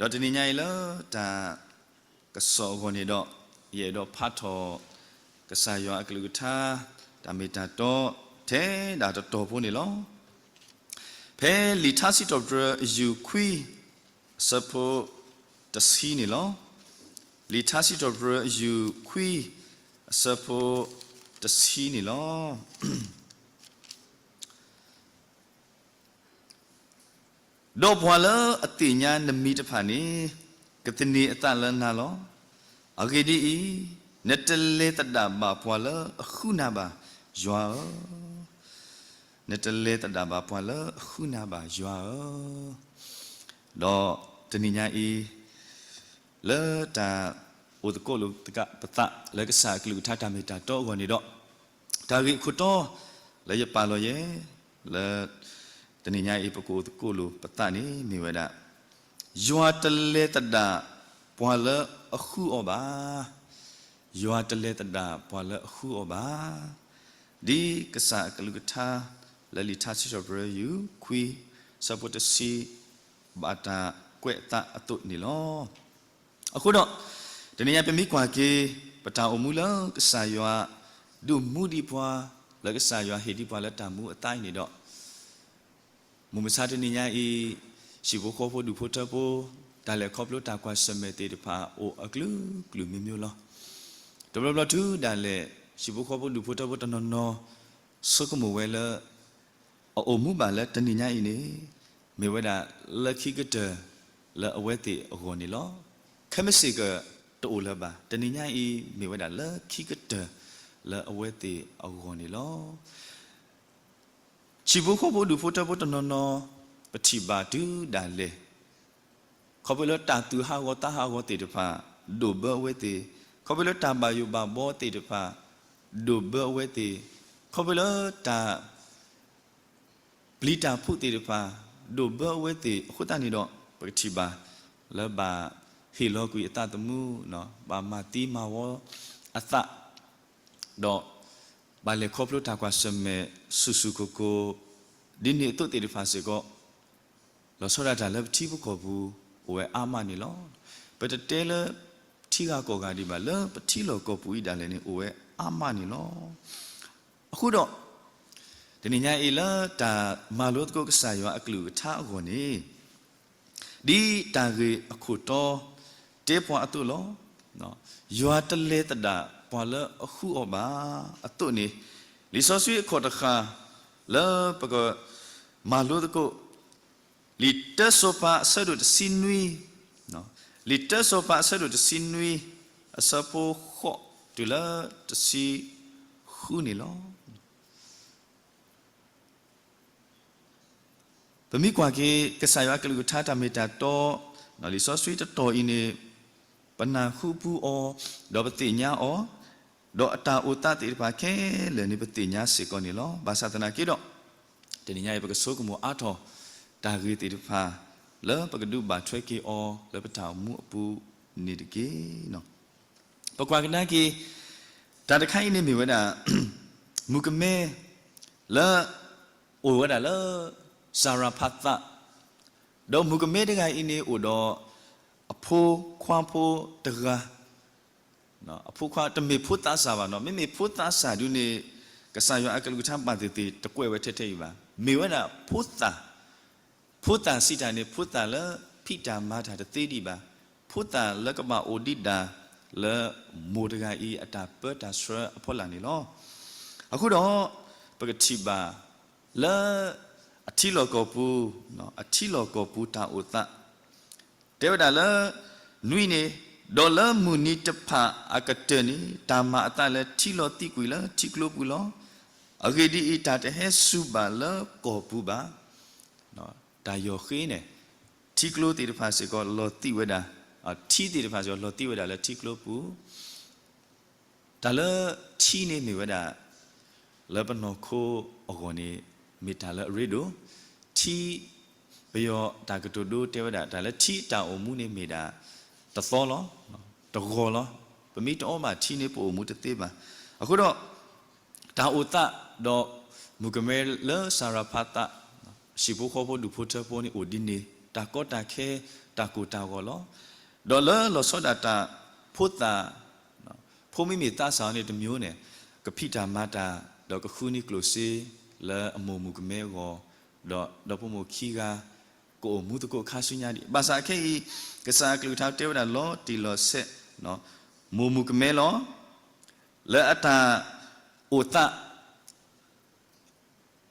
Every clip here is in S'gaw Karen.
ဒီးတနံၤညါအံၤလၢတၢ်ကစီၣ်အဂီၢ်န့ၣ်ဒီး, ယအဲၣ်ဒိးဖးထီၣ်ကစၢ်ယွၤအကလုၢ်ကထါ တၢ်မ့ၢ်တၢ်တီ ထဲဒၣ်တတီၤဖိန့ၣ်လီၤ. ဖဲလံာ်ထါစံးထီၣ်ပတြၢၤအယူၢ်ခွံ အဆၢဖိတဆံန့ၣ်လီၤ. လံာ်ထါစံးထီၣ်ပတြၢၤအယူၢ်ခွံ အဆၢဖိတဆံန့ၣ်လီၤ. ဒီးပှၤလၢအသ့ၣ်ညါနမံၤတဖၣ်န့ၣ် ကသန့ၤအသးလၢနၤလီၤ. အဂ့ၢ်ဒ်အံၤ, နတလဲၤသဒၣ်ဘၣ်ပှၤလၢအဃုနၤဘၣ်, ယွၤဧၢ, နတလဲၤသဒၣ်ဘၣ်ပှၤလၢအဃုနၤဘၣ်, ယွၤဧၢ. ဒီးတနံၤညါအံၤ လၢတၢ်အိၣ်သကိးလိာ်ပသးလၢကစၢ်အကလုၢ်ကထါတၢ်မ့ၢ်တၢ်တီအဂီၢ်န့ၣ်ဒီး, တၢ်ဂ့ၢ်အခိၣ်တီလၢယပာ်လီၤယဲ လၢတနံၤညါအံၤ ပကအိၣ်သကိးလိာ်ပသးန့ၣ်မ့ၢ်ဝဲဒၣ်, ယွၤတလဲၤသဒၣ်ပှၤလၢအဃုအီၤဘၣ်, ယွၤတလဲၤသဒၣ်ပှၤလၢအဃုအီၤဘၣ်. ဒ်ကစၢ်အကလုၢ်ကထါ လၢလံာ်ထါစံးထီၣ်ပတြၢၤယူၢ်ခွံ ဆၢဖိတဆံ ဘၣ်တၢ်ကွဲးအသးအသိးန့ၣ်လီၤ. အဃိဒီး, တနံၤညါပမ့ၢ်ကွၢ်က့ၤ ပတၢ်အိၣ်မူလၢကစၢ်ယွၤဒုးမူဒံးပှၤ, လၢကစၢ်ယွၤဟ့ၣ်ဒံးပှၤလၢတၢ်မူအသါအံၤန့ၣ်ဒီး, မုၢ်မဆါတနံၤညါအံၤ, ဟံၣ်ဖိဃီဖိဒူၣ်ဖိထၢဖိ, တၢ်လဲၤခီဖျိတၢ်ကွၢ်ဆၢၣ်မဲာ်သ့ၣ်တဖၣ်အိၣ်အကလုာ်ကလုာ်မံၤမံၤလီၤ. တဘျီဘျီတုၤဒၣ်လဲာ်, ဟံၣ်ဖိဃီဖိဒူၣ်ဖိထၢဖိတနီၤနီၤ ဆိကမိၣ်ဝဲလၢ အအိၣ်မူဘၣ်လၢတနံၤညါအံၤန့ၣ်, မ့ၢ်ဝဲဒၣ်လၢခံကတၢၢ်လၢအဝဲသ့ၣ်အဂီၢ်န့ၣ်လီၤ. ခဲမုၢ်ဆ့ၣ်ကတအိၣ်လၢၤဘၣ်, တနံၤညါအံၤမ့ၢ်ဝဲဒၣ်လၢခံကတၢၢ်လၢအဝဲသ့ၣ်အဂီၢ်န့ၣ်လီၤ. ဟံၣ်ဖိဃီဖိဒူၣ်ဖိထၢဖိတနီၤနီၤ ပထံၣ်ဘၣ်တုၤဒၣ်လဲာ် ခီဖျိလၢတၢ်သူၣ်ဟးဂီၤသးဟးဂီၤသ့ၣ်တဖၣ် ဒိၣ်ဘၢအဝဲသ့ၣ်, ခီဖျိလၢတၢ်ဘၣ်ယိၣ်ဘၣ်ဘှီသ့ၣ်တဖၣ် ဒိၣ်ဘၢအဝဲသ့ၣ်, ခီဖျိလၢတၢ် ပျံၤတၢ်ဖုးသ့ၣ်တဖၣ် ဒိၣ်ဘၢအဝဲသ့ၣ်အဃိသတးန့ၣ်ဒီး, ပကထံၣ်ဘၣ်လၢဘၣ်ဟ့ၣ်လီၤကွံာ်အသးသမူ, ဘၣ်မၤသံမၤဝီအသး, ဒီးဘၣ်လဲၤခီဖျိတၢ်ကွၢ်ဆၢၣ်မဲာ်ဆူၣ်ဆူၣ်ကိၢ်ကိၢ် ဒ်န့ၣ်အသိးသ့ၣ်တဖၣ်စ့ၢ်ကီး, လီၤဆီဒၣ်တၢ်လၢပထံပကီၢ်ပူၤ အိၣ်ဝဲအါမးန့ၣ်လီၤ. ပတတဲလၢထံဂၤကီၢ်ဂၤဒံးဘၣ်, လၢပထံလီၢ်ကီၢ်ပူၤအံၤဒၣ်လဲာ်န့ၣ် အိၣ်ဝဲအါမးန့ၣ်လီၤ. အဃိဒီး, တနံၤညါအံၤလၢတၢ်မၤလိသကိးကစၢ်ယွၤအကလုၢ်ကထါအဂီၢ်န့ၣ်, ဒ်တၢ်ဂ့ၢ်အခိၣ်တီတဲပှၤအသိးလီၤ. ယွၤတလဲၤသဒၣ်ပှၤလၢအဃုအီၤဘၣ်အသိးန့ၣ်, လံာ်စီဆှံအခီၣ်တဃၣ်လၢပကမၤလိသကိး, လံာ်တၢစီၤပၤအဆၢဒိၣ်တဆံနွံ, လံာ်တၢစီၤပၤအဆၢဒိၣ်တဆံနွံ, အဆၢဖိဃိးတုၤလၢတဆံဃုန့ၣ်လီၤ. ပမ့ၢ်ကွၢ်က့ၤ ကစၢ်ယွၤအကလုၢ်ကထါတၢ်မ့ၢ်တၢ်တီ, လံာ်စီဆှံတတီၤအံၤန့ၣ်, ပနၢ်ဟူပူအီၤ, ဒီးပသ့ၣ်ညါအီၤ, ဒီးအတၢ်အိၣ်သးသ့ၣ်တဖၣ်ခဲလၢာ်န့ၣ် ပသ့ၣ်ညါစ့ၢ်ကီးန့ၣ်လီၤ. ဘၣ်ဆၣ်သနာ်က့ဒီး, တနံၤညါအံၤ ပကဆိကမိၣ်အါထီၣ်တၢ်ဂ့ၢ်သ့ၣ်တဖၣ် လၢပကဒုးဘၣ်ထွဲက့ၤအီၤလၢပတၢ်အိၣ်မူအပူၤန့ၣ်တက့ၢ်. ပကွၢ်ကဒါက့ၤ, တၢ်တခါအံၤန့ၣ်မ့ၢ်ဝဲဒၣ် မုၣ်ကမဲ လၢ အိၣ်ဝဲဒၣ်လၢ စၤရဖးသး, ဒီးမုၣ်ကမဲတဂၤအံၤန့ၣ်အိၣ်ဒီး အဖိခွါဖိတဂၤ, အဖိခွါ တမ့ၢ်ဖိသးစၢ်ဘၣ်နီၤ, မ့မ့ၢ်ဖိသးစၢ်ဒုန့ၣ် ကစၢ်ယွၤအကလုၢ်ကထါဘၣ်သ့ၣ်သ့ၣ် တကွဲးဝဲထဲထဲအံၤဘၣ်, မ့ၢ်ဝဲဒၣ်ဖိသၣ်, ဖိသၣ်စံးတၢ်န့ၣ် ဖိသၣ်လၢဖံးတၢ်မၤတၢ်တသ့ဒံးဘၣ်, ဖိသၣ်လၢကဘၣ်အိၣ်ဒံးဒၣ်လၢမိၢ်တဂၤအံၤအတၢ်ပၢတၢ်ဆှၢအဖီလာ်န့ၣ်လီၤ. အဃိဒီး, ပကထံၣ်ဘၣ် လၢ အထံလီၢ်ကီၢ်ပူၤ, အထံလီၢ်ကီၢ်ပူၤတၢ်အိၣ်သး, တဲဝဲဒၣ်လၢ နွံန့ၣ်, ဒီးလၢမုၢ်နံၤတဖၣ်အကတၢၢ်န့ၣ် တၢ်မၤအသးလၢထံလီၤသံးကွံာ်လၢထံကျိပူၤလီၤ. အဂ့ၢ်ဒ်အံၤ, တၢ်တဟဲစူၤဘၣ်လၢကီၢ်ပူၤဘၣ်. တၢ်ယီၢ်ဃ့န့ၣ်, ထံကျိသ့ၣ်တဖၣ်စ့ၢ်ကီးလီၤသံးဝဲဒၣ်, ထံသ့ၣ်တဖၣ်စ့ၢ်ကီးလီၤသံးဝဲဒၣ်လၢထံကျိပူၤ တၢ်လၢထံန့ၣ်မ့ၢ်ဝဲဒၣ်, လၢပနီၢ်ခိအဂီၢ်န့ၣ်, မ့ၢ်တၢ်လၢအရ့ဒိၣ်, ထံ, ပယီၤတၢ်ကတိၤဒိတဲဝဲဒၣ် တၢ်လၢထံတၢ်အိၣ်မူန့ၣ်မ့ၢ်ဒၣ်, တသီလီၤ, တဂီၤလီၤ, ပမ့ၢ်တအီဘၣ်ထံန့ၣ်ပအိၣ်မူတသ့ဘၣ်. အဃိဒီး, တၢ်အိၣ်သး, ဒီးမုၣ်ကမဲလၢစၤရဖးသး, ဟံၣ်ဖိဃီဖိဒူၣ်ဖိထၢဖိန့ၣ်အိၣ်ဒ်န့ၣ် တၢ်ကီတၢ်ခဲ တၢ်ကိၢ်တၢ်ဂီၤလီၤ. ဒီးလၢလီၤဆီဒၣ်တၢ်ဖိသၣ် ဖိမ့မ့ၢ်သးစၢ်အီၤန့ၣ်တမံၤန့ၣ် ကဖံးတၢ်မၤတၢ် ဒီးကဃုန့ၢ်ကျိၣ်စ့ လၢအမိၢ်မုၣ်ကမဲအဂီၢ် ဒီးဒီဖိမိၢ်ခံဂၤ ကအိၣ်မူသကိးခါဆူညါဒံး. ဘၣ်ဆၣ်ခဲအံၤ ကစၢ်အကလုၢ်ကထါတဲဝဲဒၣ်လီၤတံၢ်လီၤဆဲး မိၢ်မုၣ်ကမဲလီၤ. လၢအတၢ်အိၣ်သး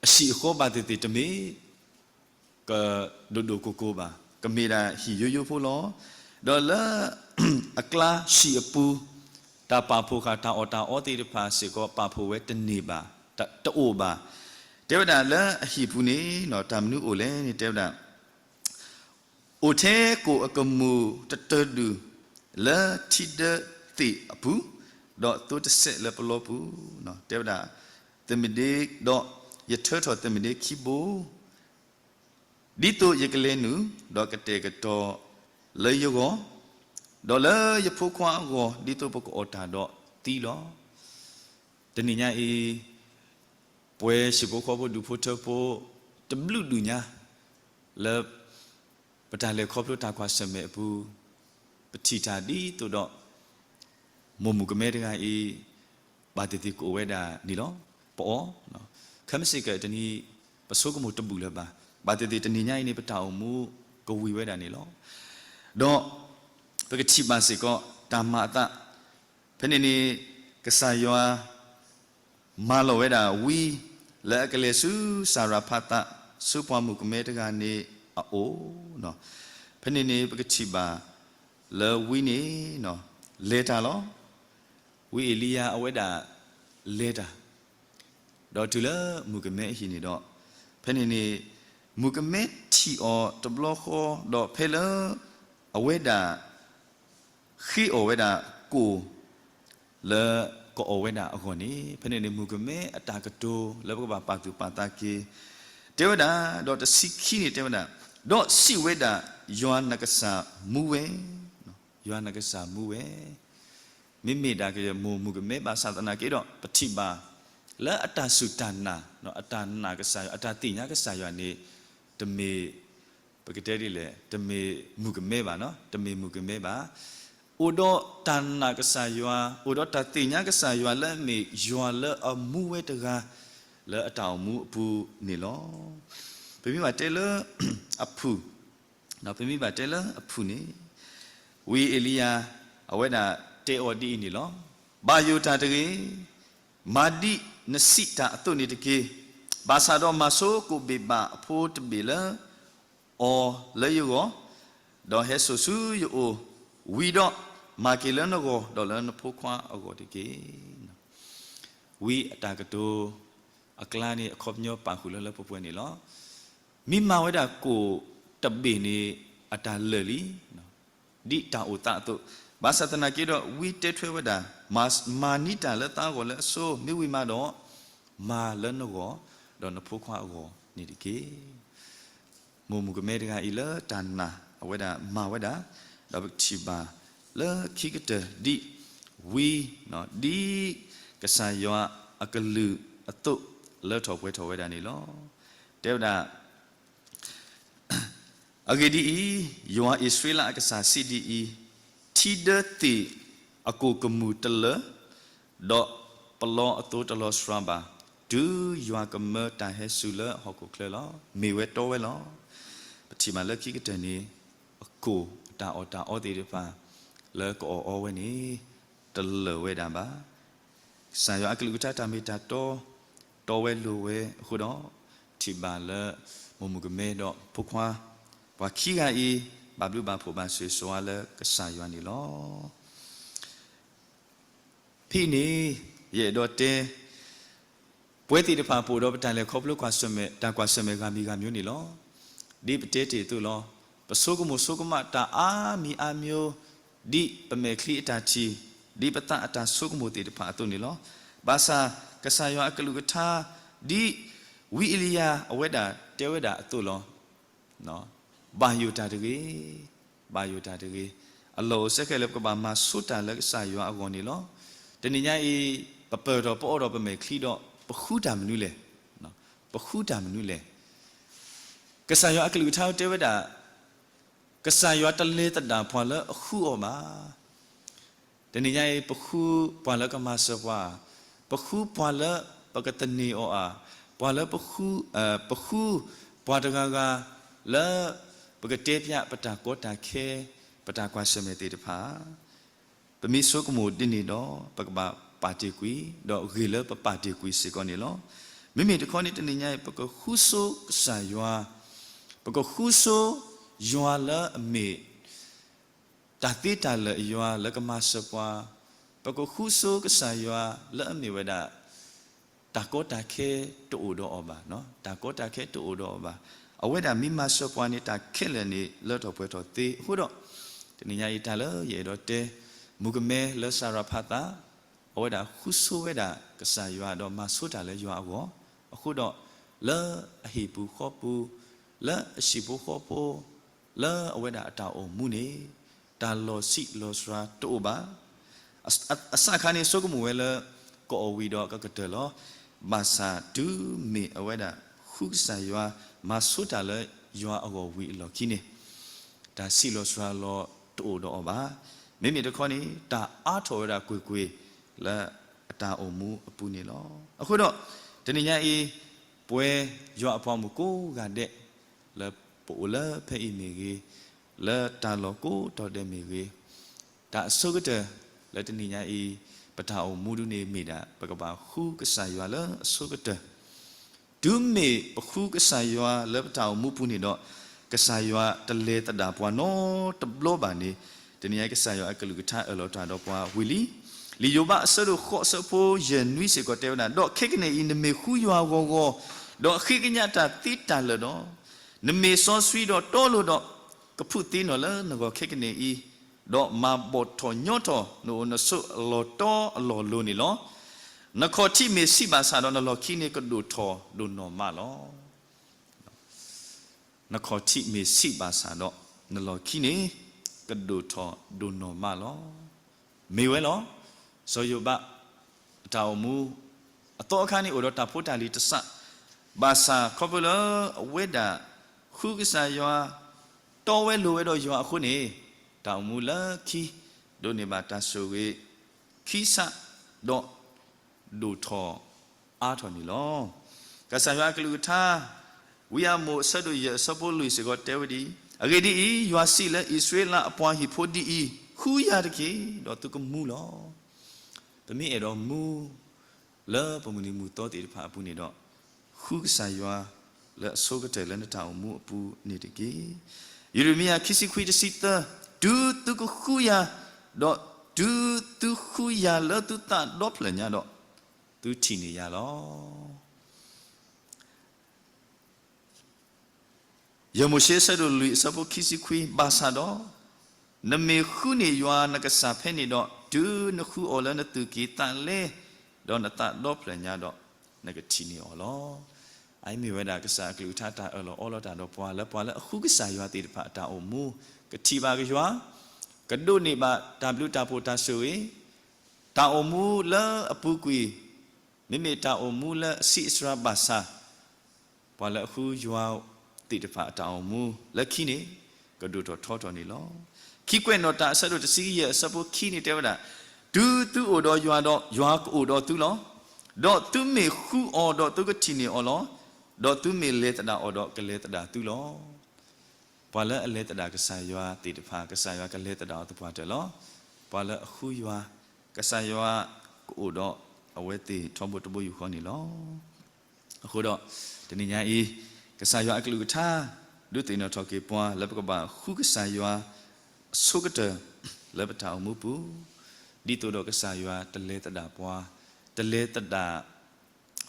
အဟံၣ်အဃီဘၣ်သ့ၣ်သ့ၣ်တမ့ၢ် ကဒိၣ်ဒိၣ်ကိၢ်ကိၢ်ဘၣ်, ကမ့ၢ်ဒၣ်ဟံၣ်ယိယိဖိလီၤ. ဒီးလၢ အကျါဟံၣ်အပူၤ တၢ်ပာ်ဖှိၣ်ဃာ်တၢ်အီၣ်တၢ်အီသ့ၣ်တဖၣ်စ့ၢ်ကီး ပာ်ဖှိၣ်ဝဲတန့ၢ်ဘၣ်, တအိၣ်ဘၣ်. တဲဝဲဒၣ်လၢအဟံၣ်ပူၤန့ၣ် တၢ်မနုၤအိၣ်လဲၣ်န့ၣ် တဲဝဲဒၣ် အိၣ်ထဲကိၣ်အကမူၣ်တတၢၢ်ဒူၣ် လၢထံဒၢသ့ၣ်အပူၤ, ဒီးသိတစဲးလၢပလီပူၤ, တဲဝဲဒၣ် သမ့ၣ်ဒ့, ဒီးယထၢထီၣ်သမ့ၣ်ဒ့ခံဘိ, ဒ်သိးယကလဲၤနုာ်, ဒီးကတဲာ်ကတီၤလၢယဂီၢ်, ဒီးလၢယဖိခွါအဂီၢ် ဒ်သိးပကအီၣ်တၢ်ဒီးသံလီၤ. တနံၤညါအံၤ ပဝဲဟံၣ်ဖိဃီဖိဒူၣ်ဖိထၢဖိ တဘျုးဒုၣ်ညါ လၢ ပတၢ်လဲၤခီဖျိတၢ်ကွၢ်ဆၢၣ်မဲာ်အပူၤ ပထံၣ်တၢ်ဒ်သိးဒီး မိၢ်မုၣ်ကမဲတဂၤအံၤ ဘၣ်သ့ၣ်သ့ၣ်ကအိၣ်ဝဲဒၣ်န့ၣ်လီၤ. ပအီၣ် ခဲမုၢ်ဆ့ၣ်ကတနံၤ ပဆိကမိၣ်တဘူၣ်လၢၤဘၣ်. ဘၣ်သ့ၣ်သ့ၣ်တနံၤညါအံၤန့ၣ် ပတၢ်အိၣ်မူကဝံၤဝဲဒၣ်န့ၣ်လီၤ. ဒီး ပကထံၣ်ဘၣ်စ့ၢ်ကီး တၢ်မၤအသး ဖဲန့ၣ်န့ၣ် ကစၢ်ယွၤ မၤလီၤဝဲဒၣ်ဝံ လၢအကလဲၤဆူစၤရၤဖးသး ဆူပှၤမုၣ်ကမဲတဂၤန့ၣ်အအိၣ်, ဖဲန့ၣ်န့ၣ် ပကထံၣ်ဘၣ်လၢဝံန့ၣ် လဲၤတၢ်လီၤ. ဝံအ့လံယၤအဝဲဒၣ်လဲၤတၢ် ဒီးတုၤလၢမုၣ်ကမဲအဟံၣ်န့ၣ်ဒီး ဖဲန့ၣ်န့ၣ် မုၣ်ကမဲထံၣ်အီၤတဘျီဃီ ဒီးဖဲလၢ အဝဲဒၣ် ဃ့အီၣ်ဝဲဒၣ်ကိၣ် လၢကအီၣ်ဝဲဒၣ်အဂီၢ်န့ၣ် ဖဲန့ၣ်န့ၣ် မုၣ်ကမဲအတၢ်ကတိၤလၢပကဘၣ်ပာ်သူၣ်ပာ်သးက့ၤ တဲဝဲဒၣ်, ဒီးတဆံခံန့ၣ်တဲဝဲဒၣ်, ဒီးစံးဝဲဒၣ်, ယွၤနကစၢ်မူဝဲ, ယွၤနကစၢ်မူဝဲ မ့မ့ၢ်ဒၣ်ကယဲၢ်မိၢ်မုၣ်ကမဲဘၣ်ဆၣ်သနာ်က့ဒီး ပထံၣ်ဘၣ် လၢအတၢ်စူၢ်တၢ်နာ် အတၢ်နာ်ကစၢ်ယွၤ အတၢ်သ့ၣ်ညါကစၢ်ယွၤန့ၣ် တမ့ၢ် ပကတဲဒ်လဲၣ် တမ့ၢ်မုၣ်ကမဲဘၣ်, တမ့ၢ်မုၣ်ကမဲဘၣ်. အိၣ်ဒီးတၢ်နာ်ကစၢ်ယွၤ အိၣ်ဒီးတၢ်သ့ၣ်ညါကစၢ်ယွၤလၢအမ့ၢ်ယွၤလၢအမူဝဲတဂၤ လၢအတၢ်အိၣ်မူအပူၤန့ၣ်လီၤ. ပမ့ၢ်ဘၣ်တဲလၢ အဖုၣ် ပမ့ၢ်ဘၣ်တဲလၢအဖုၣ်န့ၣ် ဝံအ့လံယၤ အဝဲဒၣ်တဲအီၤဒ်အံၤန့ၣ်လီၤ. ဘၣ်ယိၣ်တၢ်တဂ့ၤ, မၤဒ်နစံးတၢ်အသိးန့ၣ်တက့ၢ်. ဘၣ်ဆၣ်ဒီးမၤဆိကိၣ်ဘ့ၣ်ဘၣ်အဖိတဘ့ၣ်လၢအီၤလၢယဂီၢ်, ဒီးဟဲစိာ်ဆူယအိၣ်ဝံၤဒီး မၤက့ၤလၢနဂီၢ်ဒီးလၢနဖိခွါအဂီၢ်တက့ၢ်. ဝံအတၢ်ကတိၤ အကျါန့ၣ် အခီပညီပာ်ဃုာ်လၢလၢပှဲၤပှဲၤန့ၣ်လီၤ. မ့ၢ်မၤဝဲဒၣ်ကိၣ်တဘ့ၣ်န့ၣ် အတၢ်လၢာ်လံ, ဒ်တၢ်အိၣ်သးအသိး, ဘၣ်ဆၣ်သနာ်က့ဒီး ဝံတဲထွဲဝဲဒၣ်, မၤနံၤတၢ်လၢသးအဂီၢ်လၢအဆိ, မ့ၢ်ဝံၤမးဒီး မၤလၢနဂီၢ် ဒီးနဖိခွါအဂီၢ်န့ၣ်တက့ၢ်. မိၢ်မုၣ်ကမဲတဂၤအံၤလၢတၢ်နာ်အဝဲဒၣ်မၤဝဲဒၣ်, ဒီးပကထံၣ်ဘၣ်လၢခံကတၢၢ်ဒ်ဝံ, ဒ်ကစၢ်ယွၤအကလုၢ်အသိး လၢထီၣ်ပှဲၤထီၣ်ဝဲဒၣ်န့ၣ်လီၤ. တဲဝဲဒၣ် အဂ့ၢ်ဒ်အံၤ, ယွၤအံၣ်စရ့လးအကစၢ်စံးဒ်အံၤ, ထံဒၢသ့ၣ်အကိၣ်ကမူၣ်တလၢာ်, ဒီးပလီအသိတလီၤစှၤဘၣ်, တုၤယွၤကမၢတၢ်ဟဲစူၤလၢဟီၣ်ခိၣ်ချၢလီၤ. မ့ၢ်ဝဲတီဝဲလီၤ. ပထံၣ်ဘၣ်လၢခံကတၢၢ်န့ၣ် အကိၣ်အတၢ်အီၣ်တၢ်အီသ့ၣ်တဖၣ် လၢကအီၣ်အီဝဲန့ၣ် တလၢာ်ဝဲဒၣ်ဘၣ်. ကစၢ်ယွၤအကလုၢ်ကထါတၢ်မ့ၢ်တၢ်တီ တီဝဲလိၤဝဲအဃိဒီး ထံၣ်ဘၣ်လၢ မိၢ်မုၣ်ကမဲဒီးဖိခွါ ပှၤခံဂၤအံၤ ဘၣ်ဘျုးဘၣ်ဖှိၣ်ဘၣ်ဆိၣ်ဂ့ၤဆိၣ်ဝါလၢကစၢ်ယွၤန့ၣ်လီၤ. ဖဲအံၤန့ၣ် ယအဲၣ်ဒိးတဲ ပဝဲသ့ၣ်တဖၣ်ပအိၣ်ဒီးပတၢ်လဲၤခီဖျိကွၢ်ဆၢၣ်မဲာ် တၢ်ကွၢ်ဆၢၣ်မဲာ်ဂၤမံၤဂၤမံၤန့ၣ်လီၤ. ဒ်ပတဲတ့ၢ်အသိးလီၤ. ပဆိကမိၣ်ဆိကမးတၢ်အါမံၤအါမျိုး ဒ်ပမဲာ်ချံအတၢ်ထံၣ်, ဒ်ပသးအတၢ်ဆိကမိၣ်သ့ၣ်တဖၣ်အသိးန့ၣ်လီၤ. ဘၣ်ဆၣ် ကစၢ်ယွၤအကလုၢ်ကထါ ဒ်ဝံအ့လံယၤအဝဲဒၣ်တဲဝဲဒၣ်အသိးလီၤ. ဘၣ်ယိၣ်တၢ်တဂ့ၤ, ဘၣ်ယိၣ်တၢ်တဂ့ၤ. အလီၢ်အိၣ်စ့ၢ်ကီးလၢပကဘၣ်မၤဆိတၢ်လၢကစၢ်ယွၤအဂီၢ်န့ၣ်လီၤ. တနံၤညါအံၤ ပပၢၢ်ထီၣ်ပအီၣ်ဒီးပမဲာ်ချံဒီး ပဃုတၢ်မနုၤလဲၣ်. ပဃုတၢ်မနုၤလဲၣ်. ကစၢ်ယွၤအကလုၢ်ကထါတဲဝဲဒၣ် ကစၢ်ယွၤတလဲၤသဒၣ်ပှၤလၢအဃုအီၤဘၣ်. တနံၤညါအံၤ ပဃုပှၤလၢကမၤစၢၤပှၤ, ပဃုပှၤလၢပကသန့ၤအီၤဧါ, ပှၤလၢပဃု, ပဃုပှၤတဂၤဂၤလၢ ပကတဲဖျါပတၢ်ကီတၢ်ခဲ, ပတၢ်ကွၢ်ဆၢၣ်မဲာ်သ့ၣ်တဖၣ် ပမ့ၢ်ဆိကမိၣ်ဒ်န့ၣ်ဒီး ပကဘၣ်ပာ်တ့ၢ်ကွံာ်, ဒီးဂ့ၢ်လၢပပာ်တ့ၢ်ကွံာ်စ့ၢ်ကီးန့ၣ်လီၤ. မ့မ့ၢ်တခီန့ၣ် တနံၤညါအံၤ ပကဃုဆိကစၢ်ယွၤ, ပကဃုဆိယွၤလၢအမ့ၢ် တၢ်သ့တၢ်လၢာ်အယွၤလၢကမၤစၢၤပှၤ, ပကဃုဆိကစၢ်ယွၤလၢအမ့ၢ်ဝဲဒၣ် တၢ်ကီတၢ်ခဲတအိၣ်ဒီးအီၤဘၣ်, တၢ်ကီတၢ်ခဲတအိၣ်ဒီးအီၤဘၣ်. အဝဲဒၣ်မ့ၢ်မၤစၢၤပှၤန့ၣ် တၢ်ခဲလၢာ်န့ၣ် လၢထီၣ်ပှဲၤထီၣ်သ့. အဃိဒီး တနံၤညါအံၤတၢ်လၢယအဲၣ်ဒိးတဲ မုၣ်ကမဲလၢစၤရဖးသး အဝဲဒၣ်ဃုဆိဝဲဒၣ်ကစၢ်ယွၤ ဒီးမၤဆိတၢ်လၢယွၤအဂီၢ်, အဃိဒီး လၢအဟံၣ်ပူၤဃီပူၤ, လၢအဟံၣ်ဖိဃီဖိ, လၢအဝဲဒၣ်အတၢ်အိၣ်မူန့ၣ် တၢ်လီၤဆံးလီၤစှၤတအိၣ်ဘၣ်. အစးခါန့ၣ် ဆိကမိၣ်ဝဲလၢ ကအီၣ်ဝံၤဒီးကကတၢၢ်လီၤ. ဘၣ်ဆၣ်တုၤမ့ၢ်အဝဲဒၣ်ဃုကစၢ်ယွၤ မၤဆိတၢ်လၢယွၤအဂီၢ်ဝံၤအလီၢ်ခံန့ၣ် တၢ်ဆံးလီၤစှၤလီၤတအိၣ်ဒီးအီၤဘၣ်. မ့မ့ၢ်တခီန့ၣ် တၢ်အါထီၣ်ဝဲဒၣ်ကွ့ၢ်ကွ့ၢ်လၢအတၢ်အိၣ်မူအပူၤန့ၣ်လီၤ. အဃိဒီး တနံၤညါအံၤ ပဝဲယွၤအပှၤမုၣ်ကိးဂၤဒဲး လၢပအိၣ်လၢဖဲအံၤမ့ၢ်ဂ့ၤ, လၢတၢ်လီၢ်ကိးတီၤဒဲးမ့ၢ်ဂ့ၤ, တၢ်အဆိကတၢၢ်လၢတနံၤညါအံၤ ပတၢ်အိၣ်မူဒုန့ၣ်မ့ၢ်ဒၣ် ပကဘၣ်ဃုကစၢ်ယွၤလၢအဆိကတၢၢ် တုၤမ့ၢ်ပဃုကစၢ်ယွၤလၢပတၢ်အိၣ်မူပူၤန့ၣ်ဒီး ကစၢ်ယွၤတလဲၤသဒၣ်ပှၤနီတဘျီဘၣ်န့ၣ်, တနံၤညါအံၤကစၢ်ယွၤအကလုၢ်ကထါအၢၣ်လီၤတၢ်ဒီးပှၤဝံၤလံ. လံာ်ယိၤဘးအဆၢဒိၣ်ဃိးအဆၢဖိယဲၢ်နွံစ့ၢ်ကီးတဲဝဲဒၣ်, ဒီးခဲကနံၣ်အံၤ နမ့ၢ်ဃုယွၤဂီၤဂီၤ, ဒီးဃ့ကညးတၢ်သ့တၢ်လၢာ်ဒီး, နမ့ၢ်စီဆှံဒီးတီလိၤဒီး, ကဖုးသ့နီၣ်လၢနဂီၢ်ခဲကနံၣ်အံၤ, ဒီးမၤဘီၣ်ထီၣ်ညီထီၣ်နအိၣ်နဆိးအလီၢ်တီအလီၢ်လိၤန့ၣ်လီၤ. နခီၣ်ထံးမ့ၢ်ဆံးဘၣ်ဆၣ်ဒီး နလီၢ်ခံန့ၣ်ကဒိၣ်ထီၣ်ဒိၣ်နီၢ်မးလီၤ. နခီၣ်ထံးမ့ၢ်ဆံးဘၣ်ဆၣ်ဒီး နလီၢ်ခံန့ၣ် ကဒိၣ်ထီၣ်ဒိၣ်နီၢ်မးလီၤ. မ့ၢ်ဝဲလီၤ. စီၤယိၤဘး အတၢ်အိၣ်မူ အသီအခါန့ၣ် အိၣ်ဒီးတၢ်ဖိတၢ်လံၤတစး, ဘၣ်ဆၣ်ခီဖျိလၢအဝဲဒၣ် ဃုကစၢ်ယွၤ တီဝဲလိၤဝဲဒီးယွၤအဃိန့ၣ်, တၢ်အိၣ်မူလၢခံ ဒိးန့ၢ်ဘၣ်တၢ်ဆိၣ်ဂ့ၤ ခံစး ဒီး ဒိၣ်ထီၣ်အါထီၣ်န့ၣ်လီၤ. ကစၢ်ယွၤအကလုၢ်ကထါ ဝံအၤမိၣ်အဆၢဒိၣ်ယဲၢ်အဆၢဖိလွံၢ်စ့ၢ်ကီးတဲဝဲဒ်အံၤ, အဂ့ၢ်ဒ်အံၤ, ယွၤစံးလၢအံၣ်စရ့လးအပှၤဟံၣ်ဖိဒ်အံၤ, ဃုယၤတက့ၢ်, ဒီးသုကမူလီၤ. ပမ့ၢ်အဲၣ်ဒိးမူ လၢပမုၢ်နံၤမုၢ်သီသ့ၣ်တဖၣ်အပူၤန့ၣ်ဒီး, ဃုကစၢ်ယွၤလၢအဆိကတၢၢ်လၢနတၢ်အိၣ်မူအပူၤန့ၣ်တက့ၢ်. ယံးရမံယၤခံဆံခွံတဆံသၢ, တုၤသုကဃုယၤ, ဒီးတုၤသုဃုယၤလၢသုသးဒီဖျၢၣ်ညါဒီး, သုထံၣ်န့ၢ်ယၤလီၤ. ယဲၢ်မိၤၡ့အဆၢဒိၣ်လွံၢ်အဆၢဖိခံဆံခွံ, ဘၣ်ဆၣ်ဒီး, နမ့ၢ်ဃုန့ၢ်ယွၤနကစၢ်ဖဲန့ၣ်ဒီး, တုၤနဃုအီၤလၢနသူၣ်ကံၢ်သးလဲ, ဒီးနသးဒီဖျၢၣ်ညါဒီး, နကထံၣ်န့ၢ်အီၤလီၤ. အအံၤမ့ၢ်ဝဲဒၣ်ကစၢ်အကလုၢ်ကထါတၢ်အၢၣ်လီၤအီလီၤတၢ်ဒီးပှၤ လၢပှၤလၢအဃုကစၢ်ယွၤသ့ၣ်တဖၣ်အတၢ်အိၣ်မူ, ကထံၣ်ဘၣ်ကယွၤ, ကဒိးန့ၢ်ဘၣ်တၢ်ဘျုးတၢ်ဖှိၣ်တၢ်ဆိၣ်ဂ့ၤ, တၢ်အိၣ်မူလၢအပူၤကွံာ်, မ့မ့ၢ်တၢ်အိၣ်မူလၢအဆံးအစှၤဘၣ်ဆၣ်, ပှၤလၢအဃုယွၤသ့ၣ်တဖၣ်အတၢ်အိၣ်မူလၢခံန့ၣ်, ကဒိၣ်ထီၣ်ထီထီၣ်န့ၣ်လီၤ. ခံကွဲးနီၣ်တၢ်အဆၢဒိၣ်တဆံယဲၢ်အဆၢဖိခံန့ၣ်တဲဝဲဒၣ်, တုၤသုအိၣ်ဒီးယွၤဒီးယွၤကအိၣ်ဒီးသုလီၤ. ဒီးသုမ့ၢ်ဃုအီၤဒီးသုကထံၣ်န့ၢ်အီၤလီၤ. ဒီးသုမ့ၢ်လဲၤသဒၣ်အီၤဒီးကလဲၤသဒၣ်သုလီၤ. ပှၤလၢအလဲၤသဒၣ်ကစၢ်ယွၤသ့ၣ်တဖၣ် ကစၢ်ယွၤကလဲၤသဒၣ်အီၤသပှၢ်တၢၢ်လီၤ. ပှၤလၢအဃုယွၤ, ကစၢ်ယွၤကအိၣ်ဒီးအဝဲသ့ၣ်ထီဘိတဘိယူၢ်ဃီန့ၣ်လီၤ. အဃိဒီး, တနံၤညါအံၤ, ကစၢ်ယွၤအကလုၢ်ကထါ, ဒုးသ့ၣ်နီၣ်ထီၣ်က့ၤပှၤလၢပကဘၣ်ဃုကစၢ်ယွၤအဆိကတၢၢ်လၢပတၢ်အိၣ်မူပူၤ, ဒ်သိးဒီးကစၢ်ယွၤတလဲၤသဒၣ်ပှၤ, တလဲၤသဒၣ်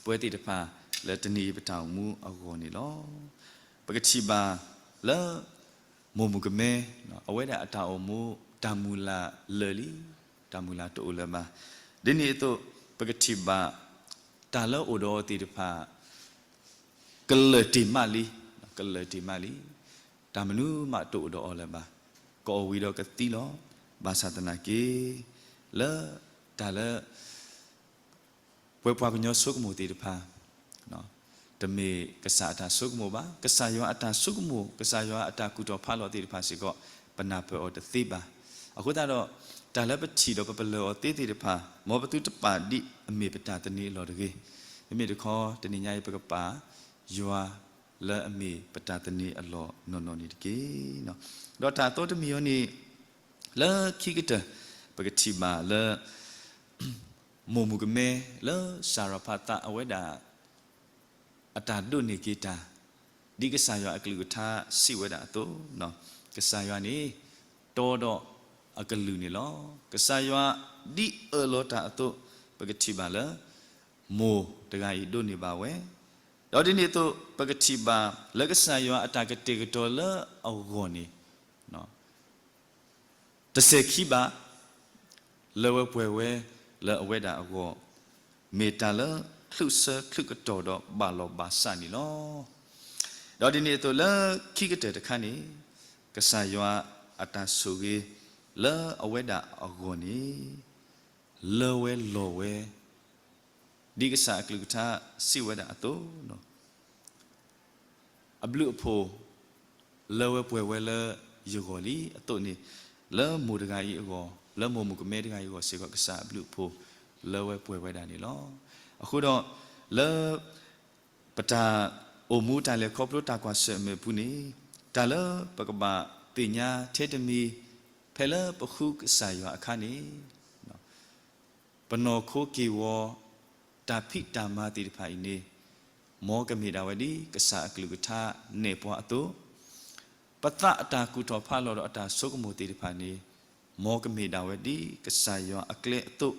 ပဝဲသ့ၣ်တဖၣ်လၢတနံၤအံၤပတၢ်အိၣ်မူအဂီၢ်န့ၣ်လီၤ. ပကထံၣ်ဘၣ်လၢ မိၢ်မုၣ်ကမဲ, အဝဲဒၣ်အတၢ်အိၣ်မူ တၢ်မုၢ်လၢ်လၢာ်လံ, တၢ်မုၢ်လၢ်တအိၣ်လၢၤဘၣ်. ဒ်န့ၣ်အသိး ပကထံၣ်ဘၣ် တၢ်လၢအိၣ်ဒီးအီၤသ့ၣ်တဖၣ် ကလၢာ်တ့ၢ်မးလံ, ကလၢာ်တ့ၢ်မးလံ. တၢ်မနုၤမးတအိၣ်ဒီးအီၤလၢၤဘၣ်. ကအီၣ်ဝံၤဒီးကသံလီၤ. ဘၣ်ဆၣ်သနာ်က့ လၢတၢ်လၢ ပဝဲပှၤကညီဆိကမိၣ်သ့ၣ်တဖၣ်, တမ့ၢ်ကစၢ်အတၢ်ဆိကမိၣ်ဘၣ်. ကစၢ်ယွၤအတၢ်ဆိကမိၣ်, ကစၢ်ယွၤအတၢ်ကူၣ်ထီၣ်ဖးလီၤသ့ၣ်တဖၣ်စ့ၢ်ကီး ပနၢ်ပၢၢ်အီၤတသ့ဘၣ်. အဃိသတးဒီး တၢ်လၢပထံၣ်ဒီးပပလၢၢ်အီၤသ့သ့ၣ်တဖၣ် မ်ပသုတပာ်ဒ်အမ့ၢ်ပတၢ်သန့ၤအလီၢ်တဂ့ၤ. မ့မ့ၢ်တခီ တနံၤညါအံၤ ပကပာ်ယွၤလၢအမ့ၢ်ပတၢ်သန့ၤအလီၢ်နီၢ်နီၢ်န့ၣ်တက့ၢ်. ဒီးတၢ်အသီတမံၤအံၤန့ၣ် လၢခံကတၢၢ် ပကထံၣ်ဘၣ်လၢ မိၢ်မုၣ်ကမဲလၢစၤရဖးသးအဝဲဒၣ် အတၢ်ဒိးန့ၢ်က့ၤတၢ် ဒ်ကစၢ်ယွၤအကလုၢ်ကထါစံးဝဲဒၣ်အသိး, ကစၢ်ယွၤန့ၣ် တီဒီးအကလုၢ်န့ၣ်လီၤ. ကစၢ်ယွၤဒ်အၢၣ်လီၤတၢ်အသိး ပကထံၣ်ဘၣ်လၢ မိၢ်တဂၤအံၤဒိးန့ၢ်ဘၣ်ဝဲ, ဒီးဒ်န့ၣ်အသိး ပကထံၣ်ဘၣ်လၢကစၢ်ယွၤအတၢ်ကတဲာ်ကတီၤလၢအဂီၢ်န့ၣ် တစဲးခံဘၣ် လၢဝဲပှဲၤဝဲလၢအဝဲဒၣ်အဂီၢ် မ့ၢ်တၢ်လၢချုးဆၢချုးကတီၢ်ဒီးဘၣ်လီၤဘၣ်စးန့ၣ်လီၤ. ဒီးဒ်န့ၣ်အသိးလၢခံကတၢၢ်တခါန့ၣ် ကစၢ်ယွၤအတၢ်ဆိၣ်ဂ့ၤလၢအဝဲဒၣ်အဂီၢ်န့ၣ် လၢဝဲလီၤဝဲ ဒ်ကစၢ်အကလုၢ်ကထါစံးဝဲဒၣ်အသိး အဘျုးအဖှိၣ် လၢဝဲပှဲၤဝဲလၢယဂီၢ်လံအသိးန့ၣ်, လၢမိၢ်တဂၤအံၤအဂီၢ်, လၢမိၢ်မုၣ်ကမဲတဂၤအံၤအဂီၢ်စ့ၢ်ကီး ကစၢ်အဘျုးအဖှိၣ်လၢဝဲပှဲၤဝဲဒၣ်န့ၣ်လီၤ. အဃိဒီး လၢ ပတၢ်အိၣ်မူတၢ်လဲၤခီဖျိတၢ်ကွၢ်ဆၢၣ်အမဲာ်ပူၤန့ၣ်, တၢ်လၢပကဘၣ်သ့ၣ်ညါထဲတမံၤ ဖဲလၢပဃုကစၢ်ယွၤအခါန့ၣ် ပနီၢ်ခိက့ၢ်ဂီၤ တၢ်ဖံးတၢ်မၤသ့ၣ်တဖၣ်အံၤန့ၣ် မ်ကမ့ၢ်ဒၣ်ဝဲဒ်ကစၢ်အကလုၢ်ကထါနဲၣ်ပှၤအသိး, ပသးအတၢ်ကူၣ်ထီၣ်ဖးလီၤဒီးအတၢ်ဆိကမိၣ်သ့ၣ်တဖၣ်န့ၣ် မ်ကမ့ၢ်ဒၣ်ဝဲဒ်ကစၢ်ယွၤအကျဲအသိး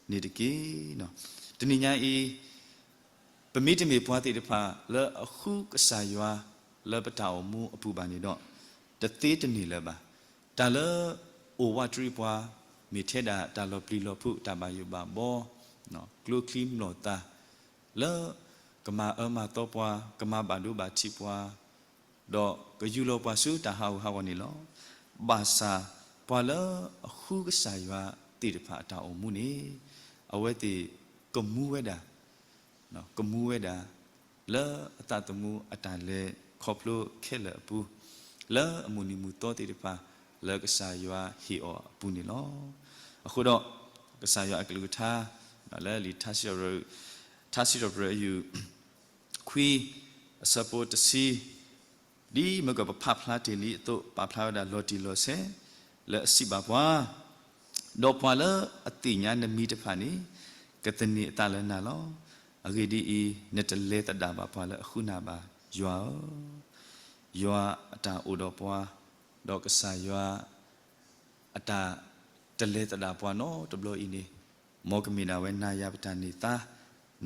န့ၣ်တက့ၢ်. တနံၤညါအံၤ ပမ့တမ့ၢ်ပှၤသ့ၣ်တဖၣ်လၢအဃုကစၢ်ယွၤလၢပတၢ်အိၣ်မူအပူၤဘၣ်န့ၣ်ဒီး တသ့တန့ၢ်လၢၤဘၣ်. တၢ်လၢအိၣ်ဝးတရံးပှၤ မ့ၢ်ထဲဒၣ်တၢ်လီၤပျံၤလီၤဖုး တၢ်ဘၣ်ယိၣ်ဘၣ်ဘီ, ကျိချံမျိာ်သၣ် လၢကမၤအၢမၤသီပှၤ, ကမၤဘၣ်ဒိဘၣ်ထံးပှၤ, ဒီးကယူၢ်လီၤပှၤဆူတၢ်ဟးဂူာ်ဟးဂီၤန့ၣ်လီၤ. ဘၣ်ဆၣ်ပှၤလၢအဃုကစၢ်ယွၤသ့ၣ်တဖၣ်အတၢ်အိၣ်မူန့ၣ် အဝဲသ့ၣ်ကမူဝဲဒၣ် ကမူဝဲဒၣ် လၢအသးသမူအတၢ်လဲၤခီဖျိခဲလၢာ်အပူၤ, လၢအမုၢ်နံၤမုၢ်သီသ့ၣ်တဖၣ် လၢကစၢ်ယွၤဟ့ၣ်အီၤအပူၤန့ၣ်လီၤ. အဃိဒီး ကစၢ်ယွၤအကလုၢ်ကထါ လၢလံာ်ထါစံးထီၣ်ပတြၢၤ ထါစံးထီၣ်ပတြၢၤအယုၢ် ခွံ အဆၢဖိတဆံ ဒ်မ့ၢ်ကပဖးဖျါတ့ၢ်လံအသိး ပာ်ဖျါဝဲဒၣ်လီၤတံၢ်လီၤဆဲး လၢအစံးဘၣ်ပှၤ, ဒီးပှၤလၢအသ့ၣ်ညါနမံၤတဖၣ်န့ၣ် ကသန့ၤအသးလၢနၤလီၤ. အဂ့ၢ်ဒ်အံၤ, နတလဲၤသဒၣ်ဘၣ်ပှၤလၢအဃုနၤဘၣ်, ယွၤဧၢ. ယွၤအတၢ်အိၣ်ဒီးပှၤ, ဒီးကစၢ်ယွၤ အတၢ်တလဲၤသဒၣ်ပှၤနီတဘျီအံၤန့ၣ်, မ်ကမ့ၢ်ဒၣ်ဝဲနၤယၤပတၢ်န့ၢ်သါ,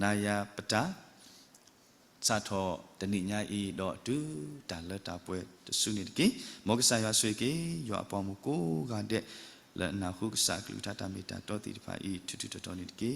နၤယၤပတၢ် စးထီၣ်တနံၤညါအံၤ ဒီးတုၤတၢ်လၢတၢ်ပှဲၤတစုန့ၣ်တက့ၢ်. မ်ကစၢ်ယွၤဆိၣ်ဂ့ၤက့ၤ ယွၤအပှၤမုၣ်ကိးဂၤဒဲး လၢအနၢ်ဟူကစၢ်အကလုၢ်ကထါတၢ်မ့ၢ်တၢ်တီသ့ၣ်တဖၣ်အံၤ ထူးထူးတီၤတီၤန့ၣ်တက့ၢ်.